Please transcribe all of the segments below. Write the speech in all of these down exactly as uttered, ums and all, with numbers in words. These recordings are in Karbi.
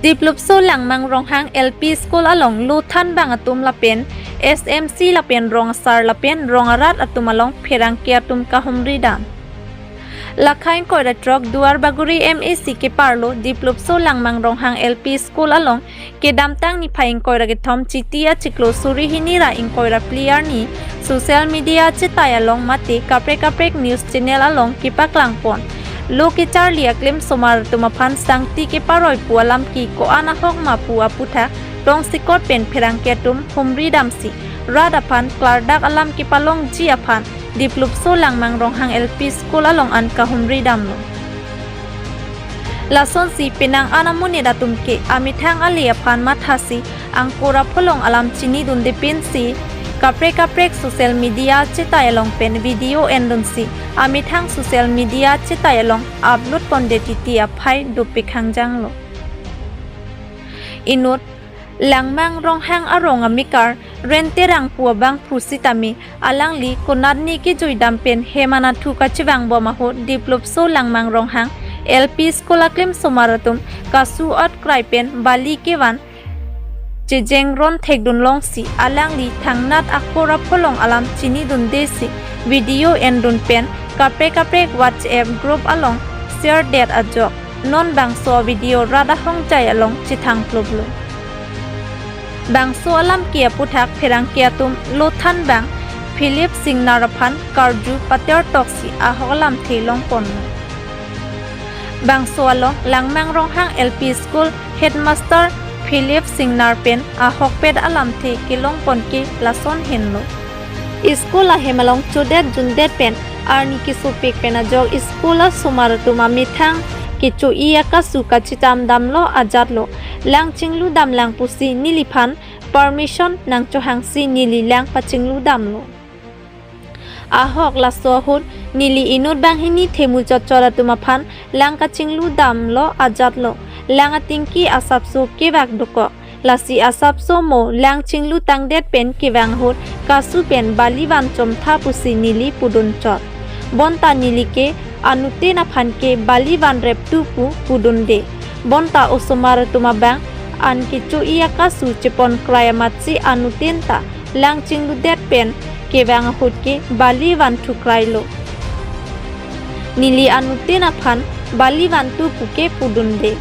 Diplupso Langmang Ronghang L P School along lo thanbang atum lapen S M C lapen rong asar lapen rong arat atum along pherangke atum kahumri dam. Lakha ingkoi ra throk Duar Bagori M A C keparlo Diplupso Langmang Ronghang L P School along kedamtang niphai ingkoi ra kethom Chiti achiklo suri hini ra ingkoi ra phli arni social media achetai along mate kaprek kaprek news channel along kepaklang pon lo kecharli aklim osomar atum aphan sangti keparoi pu alam ke ko-an ahok ma pu aputhak tongsekot pen pherangke atum humri damsi rat aphan klardak alam kepalongji aphan Diplupso Langmang Ronghang L P School along an kahumri damlo. Lasonsi penang an amonit atum ke amethang ale aphan mathasi angkor apholong alam chinidunde pensi kaprek kaprek social media achetai along pen video endunsi amethang social media achetai along upload pondet titi aphai dopik hangjanglo. Inut Langmang Ronghang arong amekar Renterang pu abangphu sitame alangli konatne kejui dam pen hem anatthu kachevang bom ahut Diplupso Langmang Ronghang L P School aklim osomar atum kasu-ot krai pen bali kevan chejengron thekdun longsi alangli thangnat akor apholong alam chinidundesi video endun pen kaprek kaprek WhatsApp group along share det ajok non bangso video rat ahongjai along chethang kloplo. Bangso alam ke aputhak pherangke atum lo thanbang Philip Singnar aphan karju pater toksi ahok alamthe longponlo. Bangso along Langmang Ronghang L P School Headmaster Philip Singnar pen ahokpet alamthe kelongpon ke lason henlo. School ahem along chodet jundet pen arni kesopik pen ajok school asomar atum amethang kecho-i akasu kachetam damlo ajatlo lang chinglu damlang pusi neliphan permission nangchohangsi neli lang pachinglu damlo. Ahok laso ahut neli inut banghini themu chotchot atum aphan lang kachinglu damlo ajatlo lang atingki asapso kevak dokok. Lasi asapso mo lang chinglu tangdet pen kevang ahut kasu pen bali van chomtha pusi neli pudun chot. Bonta neli ke anuten aphan ke bali van rep tu pu pudunde. Bonta osomar atum abang an kecho-i akasu chepon krai amatsi anuten ta lang chingludet pen kevang ahut ke bali van thukrailo. Neli anuten aphan bali van tu puke pudunde.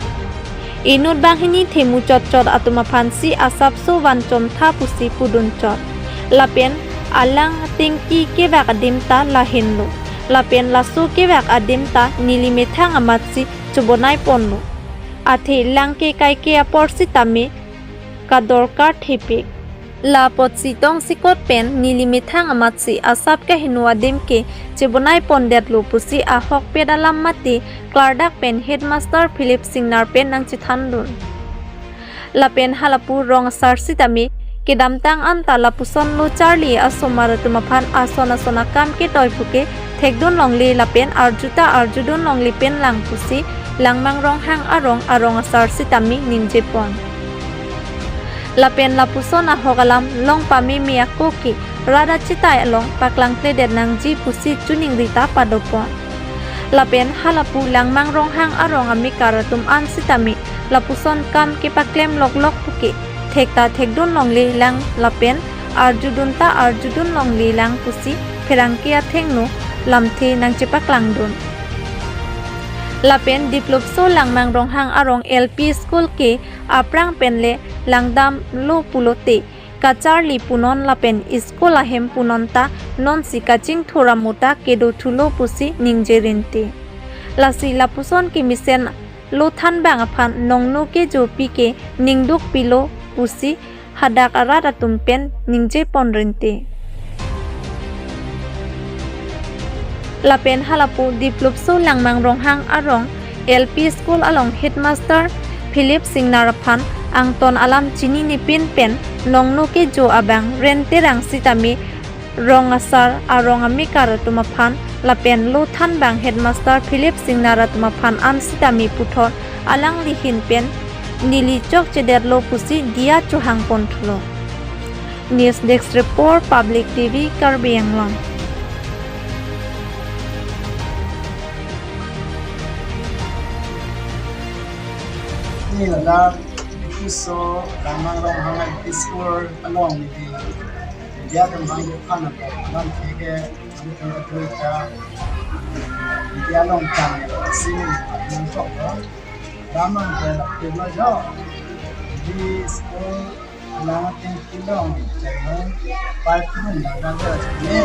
Inut banghini themu chotchot atum aphansi asapso van chomtha pusi pudun chot. Lapen alang atingki kevak adim ta lahenlo. Lapen laso kevak adim ta neli methang amatsi chobonai ponlo. Athe lang ke kaike apor sitame kadorkar thepik. La apotsi tongsekot pen neli methang amatsi asap kaheno adim ke chebonai pondetlo pusi ahokpet alam mate klardak pen Headmaster Philip Singnar pen nangchethandun. Lapen halapu rong asar sitame kedamtang anta lapuson lo charli asomar atum aphan ason ason akam ketoi puke thekdun longle lapen arjuta arjudun longle pen lang pusi Langmang Ronghang arong arong asar sitame ningje pon. Lapen lapuson ahok alam long pameme ako ke rat achetai along paklangkledet nangji pusi chuning rita padopon. Lapen halapu Langmang Ronghang arong amekar atum an sitame lapuson kam kepaklem loklok puke thekta thekdun longle lang lapen arjudun ta arjudun longle lang pusi pherangke athengno lamthe nangchepaklangdun. Lapen Diplupso Langmang Ronghang arong L P School ke aphrang penle langdamlo pulote kacharli punon lapen school ahem punon ta nonsi kachingthur amuta kedo thulo pusi ningje rinte. Lasi lapuson kemesen lo thanbang aphan nongno kejopi ke ningduk pilo pusi hadak arat atum pen ningje pon rinte. Lapen halapu Diplupso Langmang Ronghang arong L P School along Headmaster Philip Singnar aphan angton alam chinine pin pen nongno kejo abang Renterang sitame rong asar arong amekar atum aphan lapen lo thanbang Headmaster Philip Singnar atum aphan an sitame puthot alangli ahin pen neli chokchedetlo pusi diya chohang pon thulo. News Desk Report, Public T V, Karbi Anglong. Ni alam So, Langmang Ronghang L P School along neli media kembang depan apa, lam tiga, kami kembang berita media along tang ya, sini, yang sok, Langmang ke laptop lo jo. Di school alang tengki along, jangan, pipe pun dah ada sini.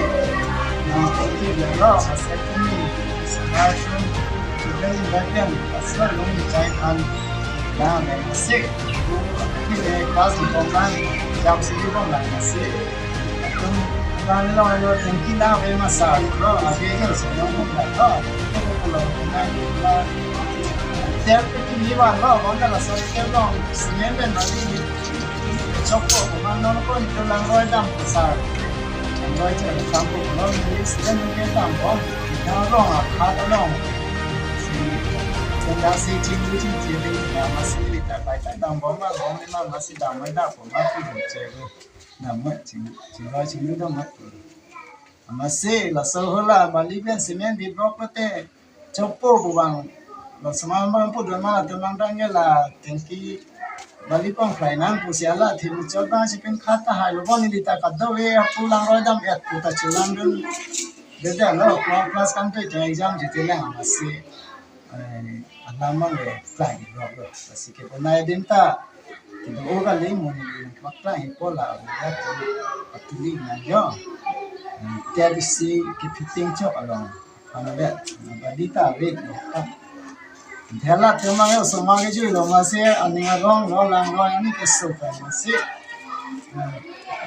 Yang penting dia lo, asal ini, semua pun, sudah bagian, asal long cai kan, yang yang masih, kita kasih orang, jam sini orang masih. Atum, kan lo, lo tengki dah, eh, masa, lo, lagi je, semua orang dah, lo, lo, lo, lo, lo, Tiap ke kini wan lo, bang dah laso tiap long, semen pen mati. Chokpo, kemang non ko itu langroi dam pasar. Langroi cek tampo lo, ini semen ke dam bom. Yang long, akhat long. Si, senda si ching lu ching ching, yang masih di tapai tai dam bom, ma bom, ma masih dam, ma dam, ma tu cek. Dam, ma ching, ching roi ching lu dam, ma tu. Amatsi, laso hula, bali pen semen bi brok pete. Chokpo pu bang. Laso ma bang pu don ma, don bang dang la tengki bali pong fly nang pusi ala thim chot bang si pen khat tahai lo bon di ta kadove pu langroi dam et pu ta chulang dun. Dede lo, class kan pe exam jite lang amatsi. Eh, alam mang le fly brok lo. Lasi ke bonai din ta. Kita oga le mo ni mak fly po la ya tu, patulik nang jo. Tiap isi ke fitting chok along. Ano le, bali ta rit lo. Dhela te mang yo so mang ke jui lo amatsi, aning arong lo lang lo, ani ke so ka amatsi.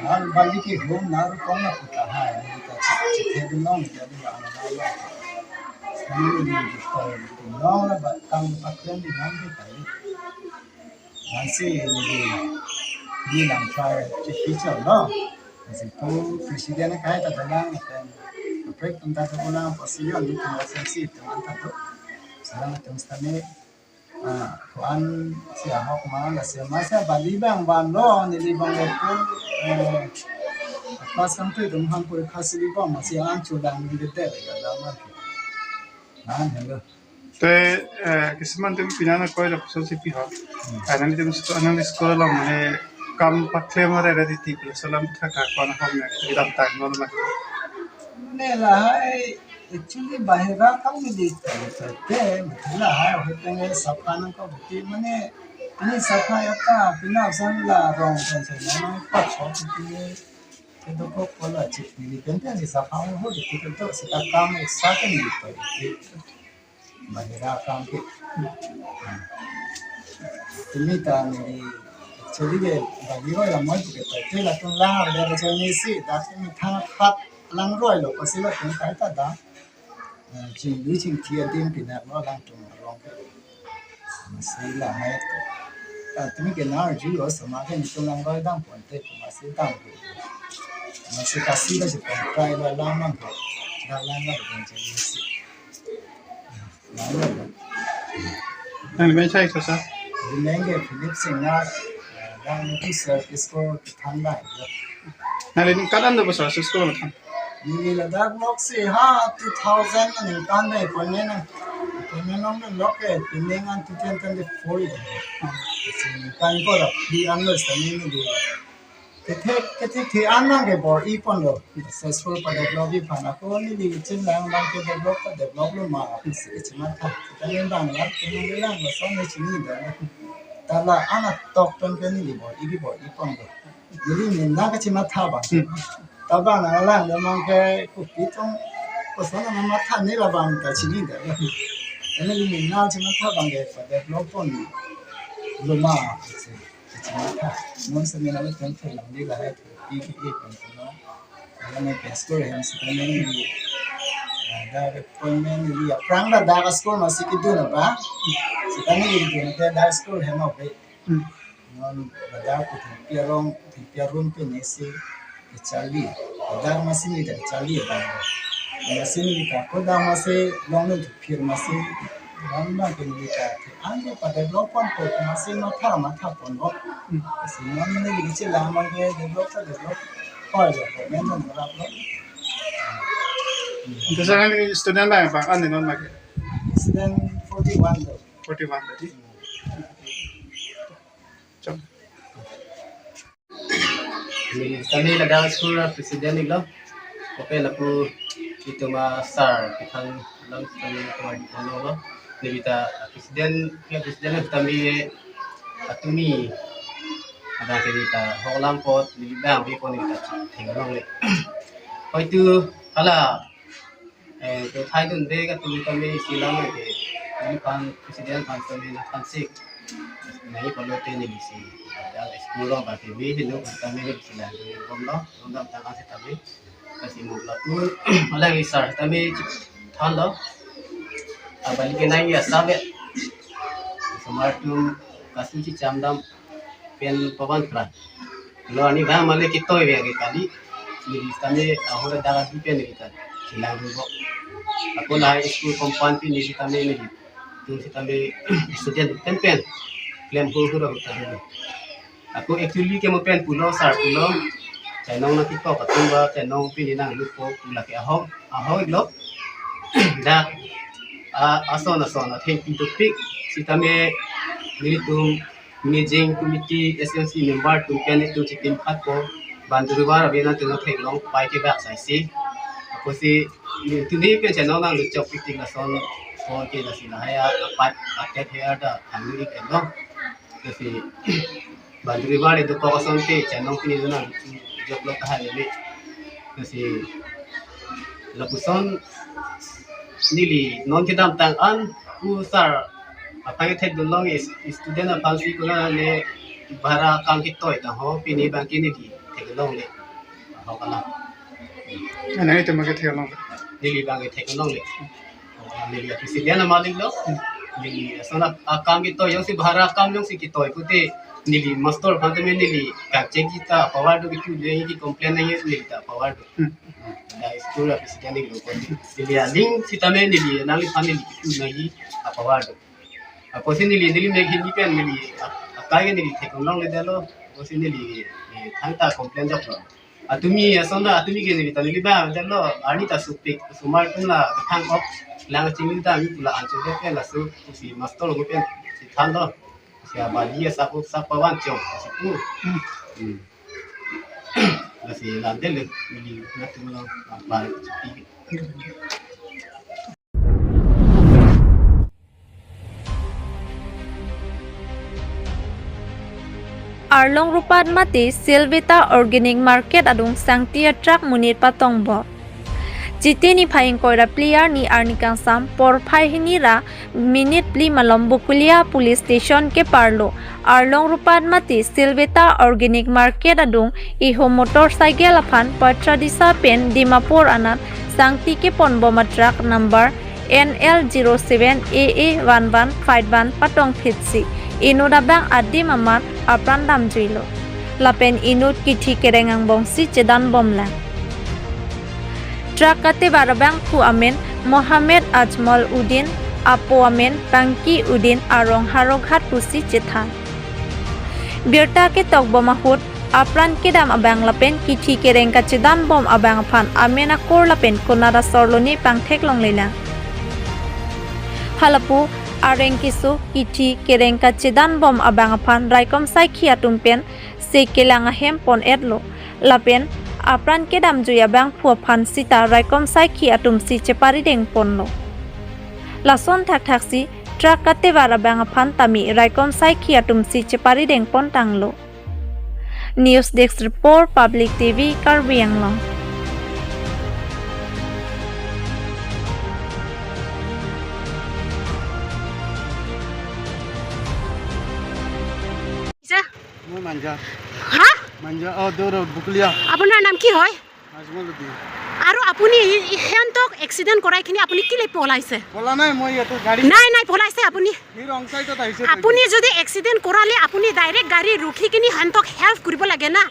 Al bali ke hum na ru kong na puta hai, ni ta chi, chi te dun long, jadi ba ano lo. Ni ni ni ko dun long la ba kam pa kren di nang di ta. Amatsi ni, ni lang try to feature lo. Amatsi pu president kai ta dalang pen. Prek tum ta dalang position ni tum amatsi tum anta tu. Sekarang tum stane, ah, kuan si ahok ma la si ma si bali bang ban lo, neli bang lo pu, eh, pas kan tu tum han pu khasi li bang ma si an chu dang ni de de ga da ma. Nan hello. Te, eh, kisiman atum pini nangkoi lapuson si pi ho. Hmm. Ah, nangtum school, nang school along mane kam paklem ore re titi plus alam thak thak kon hom ne kedam tang non ma. Ne lahai actually bahira kam ni di te te lahai ho tenge sapha nangkok ti mane ni sapha ya ta pina san la rong kan se na pa chok ti ni ke do ko ko la chik ni pen pen si sapha ho di ti ke do si ta kam extra ke ni di pa. Bahira kam ke. Tumi ta ni actually ke bagi roi la moi ke ta te latum lang ada ada chai ni si da ke ni thang khat langroi lo pasi latum kai ta da. Eh, chingdui chingthi adim pina lo langtum along ke. Amatsi lahai. Ta tumi ke nar ju lo sama ke ni tum langroi dam pon te amatsi dam. Amatsi kasi la si pon try lo lang mang ke. Da lang la pon chai ni si. Nangli men chai so sa? Di neng ke Philip Singnar, eh, dang nuki sir isko than dai. Nangli ningkan an do boso school ma than? Neli ladak lok si ha two thousand ningkan dai appointment na. Appointment nong lok ke pining an two thousand twenty-four. Ningkan ko la di an lo sa ni di. Kethek, kethek the an nang ke bor-i ponlo. Successful pa develop-i aphan ako neli chin lang lang ke develop ta develop lo ma aphi si kachimatha. Tangin bang la, tangin lang la son ni chini da. Ta la an atok pen ke neli bor-i bi bor-i ponlo. Neli ni na kachimatha bang. Hmm. Ta bang na lang la mang ke kopi tong koson na matha ni la bang ta chini da. Neli ni na chimatha bang ke pa develop ponlo ma aphi si. Kachimatha. Non seminar lo tun thek lang di lahai thu. Pi ki e pon kono. Alam e pen school hem sitame ni. Ah, da appointment ni aphrang da da school ma si kedun ba. Sitame ni kedun ke da school hem ok. Hmm. Non da ku thu pi arong, thu pi arong pe ni si. Kacharli, ladak amatsi ni ta kacharli abang. Amatsi ni ta kodak amatsi longle thuphir amatsi. Bang bang ke ni ta the an ke pa develop pon ko amatsi matha matha ponlo. Hmm. Si non ni ni che la mang ke develop ta develop. Hoi lo ko men non rap lo. Ante sa nangli student lang bang an non ma ke? Student forty-one lo. Forty-one tadi. Chok. Neli sitame ladak school a president iklo. Kopi lapu itum a sir kethang alam sitame itum a dipon lo. Neli ta president, ya president sitame atumi ada ke neli ta hok alam apot neli bang bipon neli ta theklongle. Hoitu hala eh, to thai dun de ka tu kami silang ke, neli aphan president aphan kami na aphan sik. Neli aphan lo te neli si. Ada school lo ba ke bi hinu kami neli silang ke bom lo, bom dam tang asi kami. Kasi mo lapu, malang isar kami than lo. Abali ke nang ya sabe. Semar tum kasu si cham dam pen pavan pran. Lo ani bang male kitoi ve ke kali. Neli sitame ahora daga di pen neli ta silang bo. Ako la high school compound pen neli sitame neli. Tu sitame student pen pen. Klem hur hur ta dulu. Ako actually ke mo pen pulo sir pulo. Chainong na kiko katumba chainong pen nang lupo pula ke ahok ahok lo. Dak a ason ason a thengpi dopik sitame nelitum Mijing committee S M C member atum pen itum chitim khat po banduri war abina tum theklong pai ke bak sai si. Apo si tuni pen channel nang luchok pitik lason phone ke lasi lahai a apat atet he ada kami ke lo. Lasi banduri war itu kok ason ke channel pini nang jok lo tahai le. Lasi lapuson neli non kedam tang an ku sir aphan thekdunlong is student aphan si kuna le bhara kam kitoi ta ho pini bang ke neli theklongle. Ho kala. Ana itu ma ke theklong. Neli bang ke theklongle. Neli president amalik lo. Neli sana akam kitoi jongsi bhara kam jongsi kitoi pute neli master aphan te neli kachek kita power do kitu le ki complain nai neli ta power do. Hmm. Ada school a president neli lo ko. Neli aling sitame neli nangliphan neli kitu nai a power do. Apo si neli neli mek Hindi pen neli akai neli theklongle dalo. Apo si neli eh, thang ta complain jok lo. Atumi ason ta atumi ke neli ta neli ba dalo. Ani ta supik sumar tum la thang ok lang chingin ta ami pula anchot ke laso si master lo pen si than lo. Si abadi ya sapu sapa wan chong si pu. Hmm. Lasi lande le neli natum lo apa si pi. Arlong Rupat mate Silvita Organic Market adung sangti a truck monit patong bo. Chiti niphai ingkoi ra phli arni arni kangsam porphai hini ra minute phli malom Bokolia Police Station keparlo Arlong Rupat mate Silvita Organic Market adung iho motorcycle aphan Patradisa pen Dimapur anat sangti kepon bom a truck number N L zero seven A A one one five one patong phitsi inut abang adim amat apran damjuilo. Lapen inut kithi kereng angbong si chedan bomlang. Truck katevar abangphu amen Mohammed Ajmal Uddin, apo amen Pangki Uddin, arong Howraghat pusi chethan. Birta ketok bom ahut apran kedam abang lapen kithi kereng kachedan bom abang aphan amen akur lapen konat asor lone pangthek longlelang. Halapu areng keso kithi kereng kachedan bom abang aphan raikom saikhi atum pen se kelang ahem pon-etlo. Lapen apran kedamjui abangphu aphan sita raikom saikhi atum si cheparideng ponlo. Lason thakthak si truck katevar abang aphan tame raikom saikhi atum si cheparideng pon tanglo. News Desk Report, Public T V, Karbi Anglong. পিছে মই মাঞ্জা। হা? মাঞ্জা, অ, দৌৰ, বকলীয়া। আপোনাৰ নাম কি হয়? আজমল উদ্দিন। আৰু আপুনি ই-, ই-, সিহঁতক এক্সিডেণ্ট কৰাই কিনি আপুনি কেলে পলাইছে? পলা নাই, মই ইয়াতে গাড়ী নাই, নাই, পলাইছে আপুনি। সি ৰং চাইডত আহিছে। আপুনি যদি এক্সিডেণ্ট কৰালে আপুনি ডাইৰেক্ট গাড়ী ৰখি কিনি সিহঁতক হেল্প কৰিব লাগে না।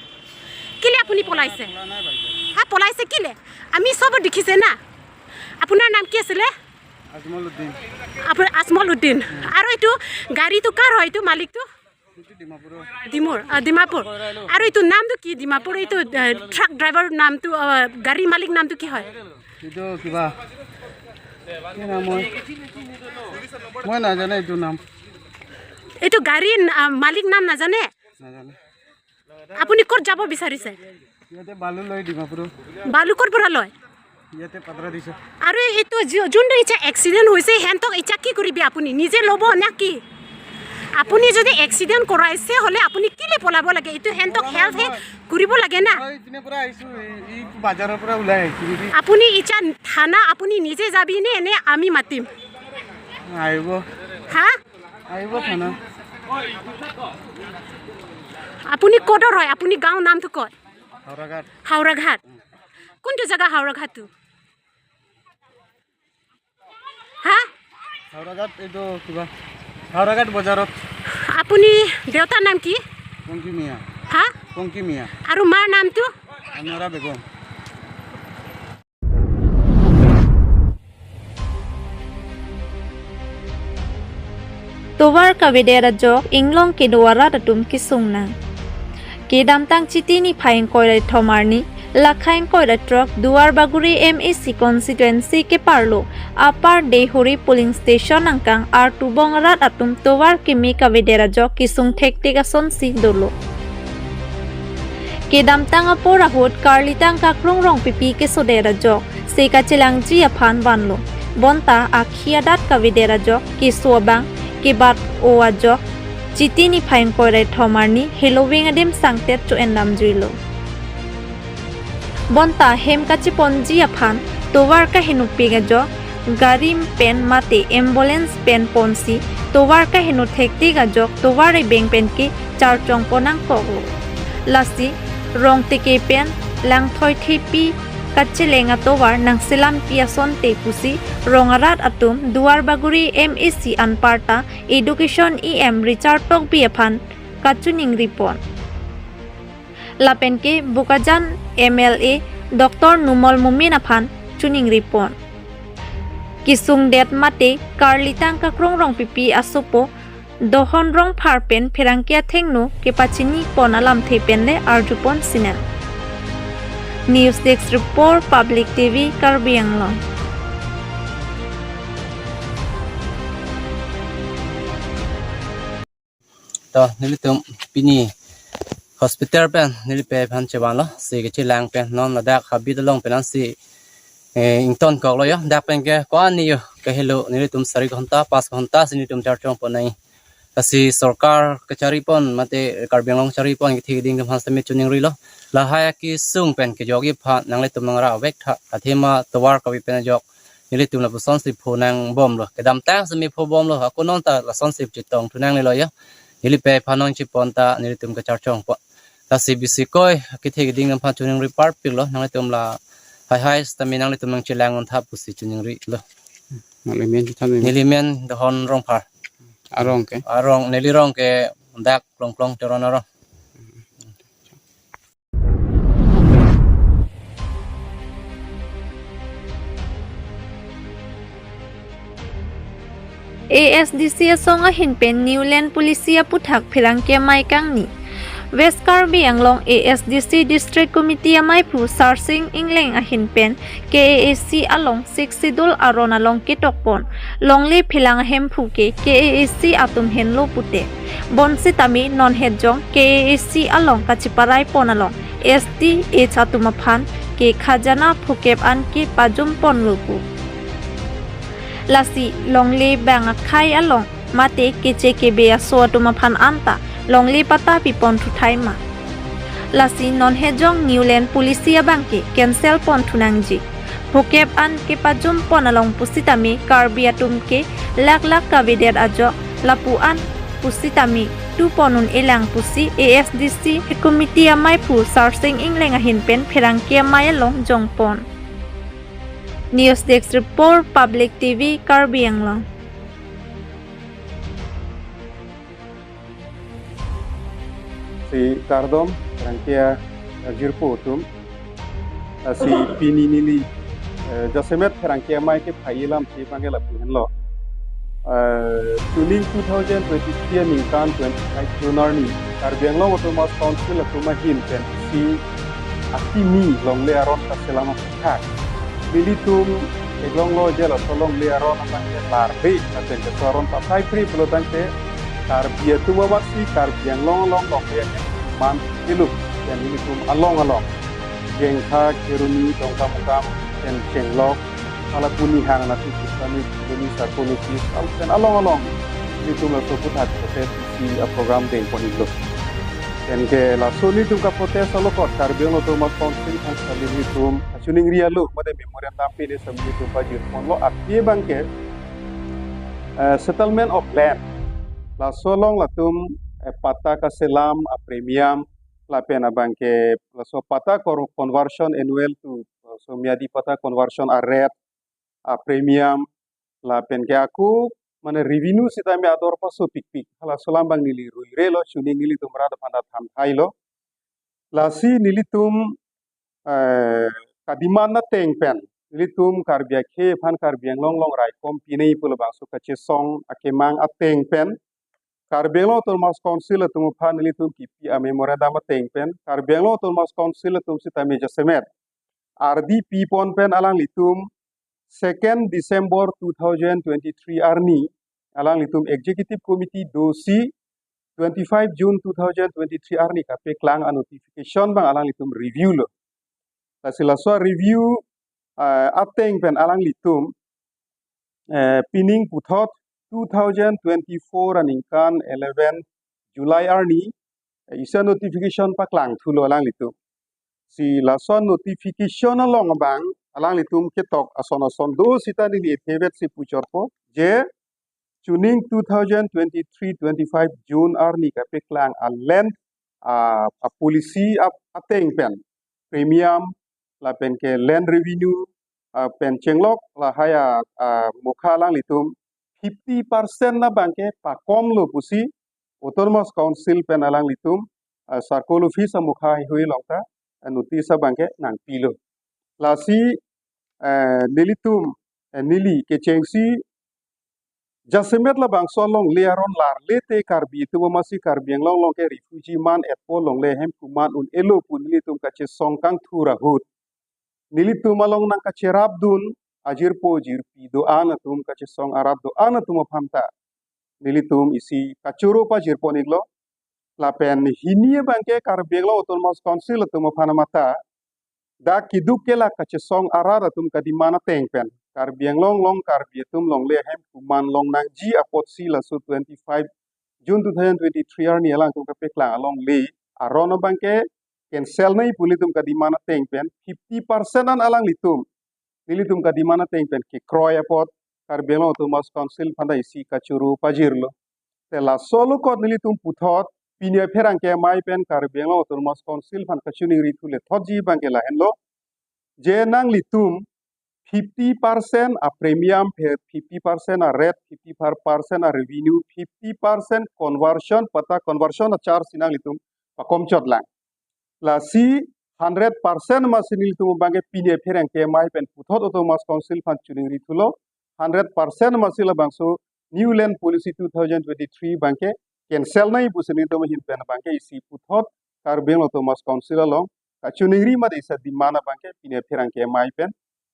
কেলে আপুনি পলাইছে? পলা নাই বাইদেউ। হা, পলাইছে কেলে? আমি চব দেখিছে না। আপোনাৰ নাম কি আছিলে? আজমল উদ্দিন। আপোনাৰ আজমল উদ্দিন। আৰু এইটো গাড়ীটো কাৰ হয়, এইটো মালিকটো? এইটো ডিমাপুৰৰ। ডিমুৰ, আ, ডিমাপুৰ। আৰু এইটো নামটো কি? ডিমাপুৰ এইটো, এ, ট্ৰাক ড্ৰাইভাৰ নামটো, আ, গাড়ী মালিক নামটো কি হয়? এইটো কিবা, কি নাম হয়? মই নাজানো এইটো নাম। এইটো গাড়ী, আ, মালিক নাম নাজানে? নাজানো। আপুনি ক'ত যাব বিচাৰিছে? ইয়াতে বালু লয় ডিমাপুৰ। বালু ক'ৰ পৰা লয়? ইয়াতে পাত্ৰা দিছে। আৰু এইটো যি-, যোনটো ইচ্ছা এক্সিডেণ্ট হৈছে, সিহঁতক ইচ্ছা কি কৰিবি আপুনি? নিজে ল'ব নে কি? আপুনি যদি এক্সিডেণ্ট কৰাইছে হ'লে আপুনি কেলে পলাব লাগে? এইটো সিহঁতক হেল্প হে কৰিব লাগে না। মই ইপিনে পৰা আহিছো, এই, এই বজাৰৰ পৰা ওলাই আহিছো। আপুনি ইচ্ছা থানা আপুনি নিজে যাবি নে, নে আমি মাতিম? আহিব। হা? আহিব থানা। আপুনি ক'ত হয়? আপুনি গাঁৱৰ নামটো ক'ত? হাওৰাঘাট। হাওৰাঘাট। কোনটো জেগা হাওৰাঘাটটো? হা? হাওৰাঘাট এইটো কিবা হাওৰাঘাট বজাৰত। আপুনি দেউতাৰ নাম কি? পংকি মিয়া। হা? পংকি মিয়া। আৰু মাৰ নামটো? আনোৱাৰা Begum. Tovar kavedet ajok inglong kedo arat atum kesung nang. Kedamtang Chiti niphai ingkoi ra kethom arni, lakha ingkoi ra throk Duar Bagori M A C constituency keparlo Upper Deihori polling station angkang artubong arat atum tovar keme kavedet ajok kesung thektik asonsi dolo. Kedamtang apor ahut karlitang kakrong rongpipi kesodet ajok se kachelangji aphan vanlo. Bonta akhi adat kavedet ajok keso abang kebat-o ajok Chiti niphai ingkoi ra kethom arni heloving adim sangtet cho-en damjuilo. Bonta hem kacheponji aphan tovar kahenopik ajok gari pen mate ambulance pen ponsi tovar kaheno thektik ajok tovar ebeng pen ke charchong pon nangkoklo. Lasi rong teke pen langthoi thepi kacheleng atovar nangselampi asonte pusi rong arat atum Duar Bagori M A C anparta Education E M Richard Tokbi aphan kachiningri pon. Lapen ke Bokajan M L A Doctor Numal Momin aphan chiningri pon. Kesungdet mate karlitang kakrong rongpipi asopo Dohon Rongphar pen pherangke athengno kepachini pon alamthe pen le arjupon sinang. News Desk Report, Public T V, Karbi Anglong. To, nelitum pini hospital pen neli pei aphan chevanlo, si kachelang pen non ladak habit along pen si, eh, ingtonkoklo yo, dak pen ke ko-an ni yo, kahelo nelitum sari ghonta, pas ghonta si nelitum charchong pon nai. Lasi sorkar kachari pon, mate Karbi Anglong chari pon kethe keding atum aphan sitame chiningrilo. Lahai akesung pen kejokji aphan nanglitum nangra vek tha, athema tovar kave pen ajok nelitum lapusonsi phu nangbomlo. Kedamtang sitame phu bomlo, ako non ta lasonsi chetong thu nanglelo ya. Neli pei aphan non chepon ta nelitum kacharchong pon. Lasi bisi koi kethe keding atum aphan chiningri parpiklo, nanglitum lahai hai sitame nanglitum nangchelang un tha pusi chiningrilo. Nangli men chethan nang. Neli men Dohon Rongphar. Arong ke? Arong, neli rong ke dak Klongklong Teron arong. A S D C asong ahin pen New Land Policy aputhak pherangke amei kangni. West Karbi Anglong A S D C District Committee ameiphu Sarsing Engleng ahin pen K A A C along Sixth Schedule aron along ketok pon longle phelang ahemphu ke K A A C atum henlo pute. Bonsitame non hetjong K A A C along kacheparai pon along S T H atum aphan ke khajana phukep an kepajum ponlo pu. Lasi longle bang akhei along mate keche kebe aso atum aphan anta longle patta pipon thuthai ma. Lasi non hetjong New Land Policy abang ke cancel pon thunangji. Phukep an kepajum pon along pusitame Karbi atum ke lak lak kavedet ajok lapu an pusitame tu pon un-elang pusi A S D C committee ameiphu Sarsing Engleng ahin pen pherangke amei along jong pon. News Desk Report, Public T V, Karbi Anglong. Si kardom, pherangke ajirpo atum. Ah, si pini neli, eh, jasemet pherangke amei kephai alamthe abang ke lapu henlo. Eh, chuning two thousand twenty-three aningkan twenty-five June arni Karbi Anglong Autonomous Council atum ahin pen si akimi longle aron kaselam aputhak. Nelitum eglonglo je laso longle aron abang ke larbe, ateng ke aron pasai pri pulo tangte Karbi atum amatsi Karbi Anglong along longle ahem man iluk, pen nelitum along along Jengkha, Kheroni, Dongkamukam, pen Chenglok, hala pu Nihang, Natu Kisami, Kheroni, Sarkoni, Sis, pen along along nelitum laso aphuthak protest isi a-program dengpon iklo. Pen ke laso nelitum ka-protest along kot Karbi Anglong Autonomous Council aphan sitame nelitum kachiningri alo mate memorandum pen sitame nelitum pajirponlo, athe abang ke eh, settlement of land. Laso along latum eh, patta kaselam a-premium, lapen abang ke laso patta kor-, conversion annual to, eh, so miyadi patta conversion a-rate, a-premium, lapen ke ako mane revenue sitame ador paso pikpik. Halaso alam abang neli ruirelo, chuning nelitum rat aphan ta than thailo. Lasi nelitum eh, ka-demand ateng pen, nelitum Karbi akhei aphan Karbi Anglong along raikom pinei pu labangso kachesong akemang ateng pen, Karbi Anglong Autonomous Council atum aphan nelitum kipi a-memorandum ateng pen, Karbi Anglong Autonomous Council atum sitame jasemet ardi pipon pen alanglitum second December two thousand twenty-three arni, alanglitum Executive Committee dosi twenty-five June two thousand twenty-three arni kapeklang a-notification abang alanglitum review lo. Lasi laso review, eh, ateng pen alanglitum, eh, pining puthot two thousand twenty-four aningkan eleven July arni, eh, isi a-notification paklang thulo alanglitum. Si laso notification along abang alanglitum ketok ason ason do sita neli ethevet si puchotpo, je chuning two thousand twenty-three twenty-five June arni kapeklang a-land, ah, a-policy a-, ateng pen premium lapen ke land revenue, ah, pen Chenglok lahai a, ah, mokha alanglitum fifty percent abang ke pakomlo pusi Autonomous Council pen alanglitum, ah, Circle Office amokha heihui along ta, ah, notice abang ke nangpilo. Lasi, eh, nelitum, eh, neli kechengsi jasemet labangso alongle aron larle te Karbi atum amatsi Karbi Anglong along ke refugee man etpo, longle ahem kuman un-elo pu nelitum kachesong kangthur ahut, nelitum along nangkacherapdun ajirpo jirpi do-an atum, kachesong arat do-an atum aphan ta nelitum isi kachoro pajirpon iklo. Lapen hini abang ke Karbi Anglong Autonomous Council atum aphan amata dak keduk kelak kachesong arat atum ka-demand ateng pen Karbi Anglong along Karbi atum longle ahem kuman long nangji apotsi laso twenty-five June two thousand twenty-three arni alangtum kapeklang alongle aron abang ke cancel nangji pu nelitum ka-demand ateng pen fifty percent an alanglitum, nelitum ka-demand ateng pen kekroi apot Karbi Anglong Autonomous Council aphan ta isi kachoro pajirlo. Te laso along kot nelitum puthot pini apherangke amei pen Karbi Anglong Autonomous Council aphan kachiningri thule thotji abang ke lahenlo, je nanglitum fifty percent a-premium, phe-, fifty percent a-rate, fifty percent a-revenue, fifty percent conversion, patta conversion a-charge si nanglitum pakomchot lang. Lasi hundred percent amatsi nelitum abang ke pini apherangke amei pen puthot Autonomous Council aphan chiningri thulo, hundred percent amatsi labangso New Land Policy two thousand twenty-three abang ke cancel nangji pusi nelitum ahin pen abang ke isi puthot Karbi Anglong Autonomous Council along kachiningri mate isi a-demand abang ke pini apherangke amei pen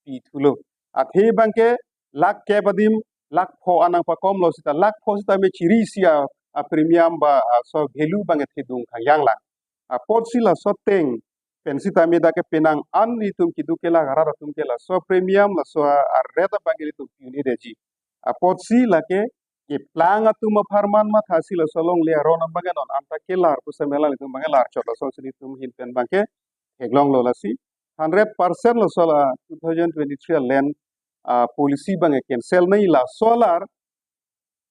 pithulo. Athe abang ke lakh kep adim lakh pho an nangpakomlo sita lakh pho sitame chiri isi a, a-premium ba, a, so value abang ke thedung khangyang lang. Apotsi laso ateng pen sitame dak ke penang an nelitum keduk kelak arat atum ke laso premium, laso a-rate abang ke nelitum pi un-edetji. Apotsi lake keplang atum apharman mathasi laso alongle aron abang ke non anta kelar pu sitame alanglitum abang ke larchot, lasonsi nelitum ahin pen abang ke theklonglo. Lasi hundred percent laso la two thousand twenty-three a-land, ah, policy abang ke cancel nangji laso alar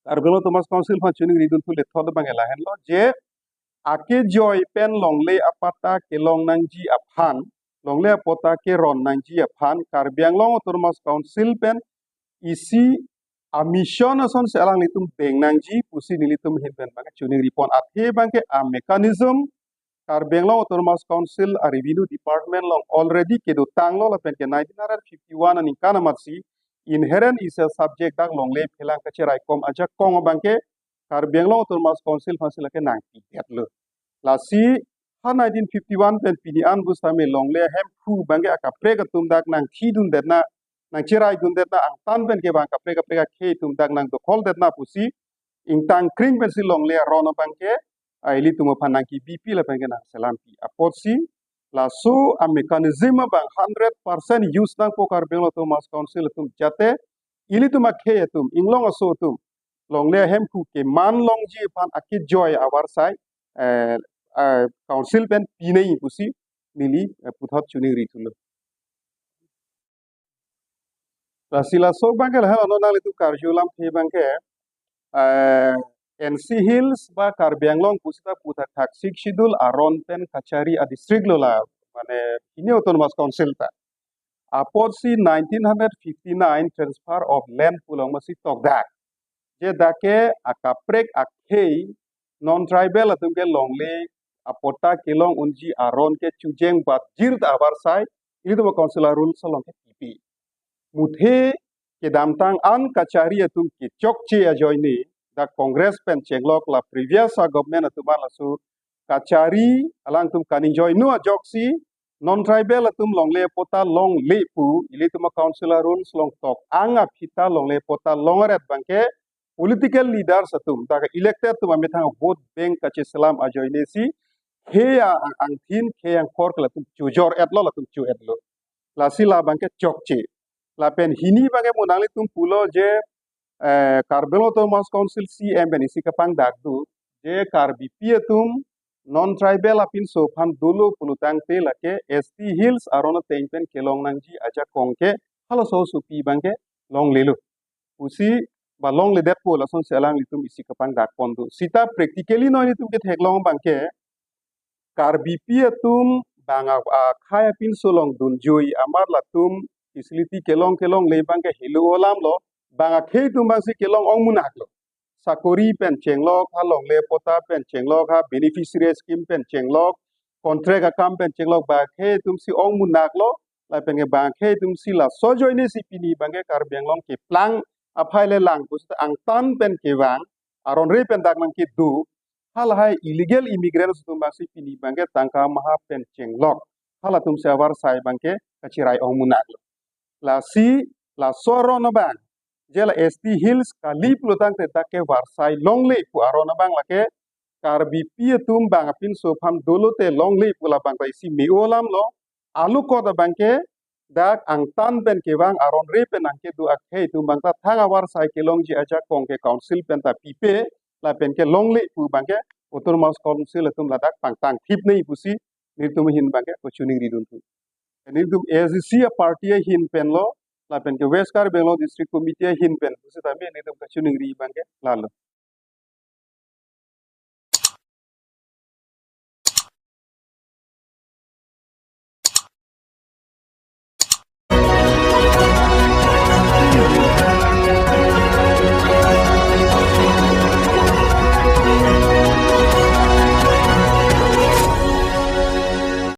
Karbi Anglong Autonomous Council aphan chiningridun thule thot abang ke lahenlo, je akejoi pen longle apatta kelong nangji aphan, longle apatta keron nangji aphan Karbi Anglong Autonomous Council pen isi a-mission asonsi alanglitum deng nangji pusi nelitum ahin pen abang ke chiningripon. Athe abang ke a-mechanism Karbi Anglong Autonomous Council a-revenue department along already kedotanglo, lapen ke nineteen hundred fifty-one aningkan amatsi inherent isi a-subject dak longle phelang kacheraikom ajakong abang ke Karbi Anglong Autonomous Council aphansi lake nangpidetlo. Lasi ha nineteen fifty-one pen pini an pu sitame longle ahemphu abang ke akaprek atum dak nangthidundetna, nangcheraidundetna, angtan pen ke bang kaprek kaprek akhei atum dak nangdokholdetna pusi ingtangkring pensi longle aron abang ke ah, ilitum aphan nangkebipi lapen ke nangselampi. Apotsi laso a mechanism abang hundred percent use nangpo Karbi Anglong Autonomous Council atum, jate ilitum akhei atum, inglong aso atum longle ahemphu keman longji aphan akejoi avarsai, eh, eh, council pen pinei pusi neli, eh, puthot choningri thulo. Lasi laso abangke lahelo, non nanglitum karju alamthe abangke, eh, N C Hills ba Karbi Anglong pusita puthak thak Sixth Schedule aron pen kachari a district lo la, mane hini Autonomous Council ta. Apotsi nineteen hundred fifty-nine transfer of land pu longmasi tokdak, je dak ke akaprek akhei non tribal atum ke longle apatta kelong unji aron ke chujeng bat jirta avarsai ilitum a council a rules along ke pipe. Muthe kedamtang an kachari atum kechokche ajoine dak Congress pen chenglok la previous a government atum an laso kachari alangtum kaningjoino ajoksi non tribal atum longle patta longle pu ilitum a council a rules along tok ang aphi ta longle patta longret abangke political leaders atum, dak elected atum amethang vote bank kacheselam ajoine si khei a-, ang-, angthin khei angkor ke latum chojor-etlo, latum cho-etlo. Lasi la abangke chokche. Lapen hini abangke mo nanglitum pulo je, eh, Karbi Anglong Autonomous Council C M pen isi kapangdak do je Karbipi atum non tribal apinso aphan dolo pulotangte lake S T Hills aron ateng pen kelong nangji ajakong ke halaso asopi abangke longlelo pusi ba longledetpo, lasonsi alanglitum isi kapangdak pon do. Sita practically non ilitum ketheklong abangke Karbipi atum bang a, akhei apinso along dunjui amat latum facility kelong kelongle abangke helo alamlo, bang akhei atum abangsi kelong ongmunaklo. Sakori pen chenglok ha, longle patta pen chenglok ha, beneficiary scheme pen chenglok, contract akam pen chenglok, bang akhei atumsi ongmunaklo, lapen ke bang akhei atumsi laso ajoine si pini abangke Karbi Anglong keplang aphai le lang pusita angtan pen kevang, aron re pen dak nangkedo, halahai illegal immigrants atum abangsi pini abangke tangka maha pen chenglok, halatumsi avarsai abangke kachirai ongmunaklo. Lasi laso aron abang, je la S T Hills kali pulotangte dak ke varsai longle pu aron abang lake Karbipi atum bang apinso aphan dolote longle pu labang ta isi me-o alamlo. Alukot abangke dak angtan pen kevang aron re pen nangkedo akhei atum abang ta thang avarsai kelongji ajakong ke council pen ta pipe, lapen ke longle pu abangke Autonomous Council atum ladak pangtang thipnei pusi nelitum ahin abangke kachiningri dun thu. Nelitum A D C a party ahin penlo, lapen ke West Karbi Anglong District Committee ahin pen pusitame nelitum kachiningri abangke lalo.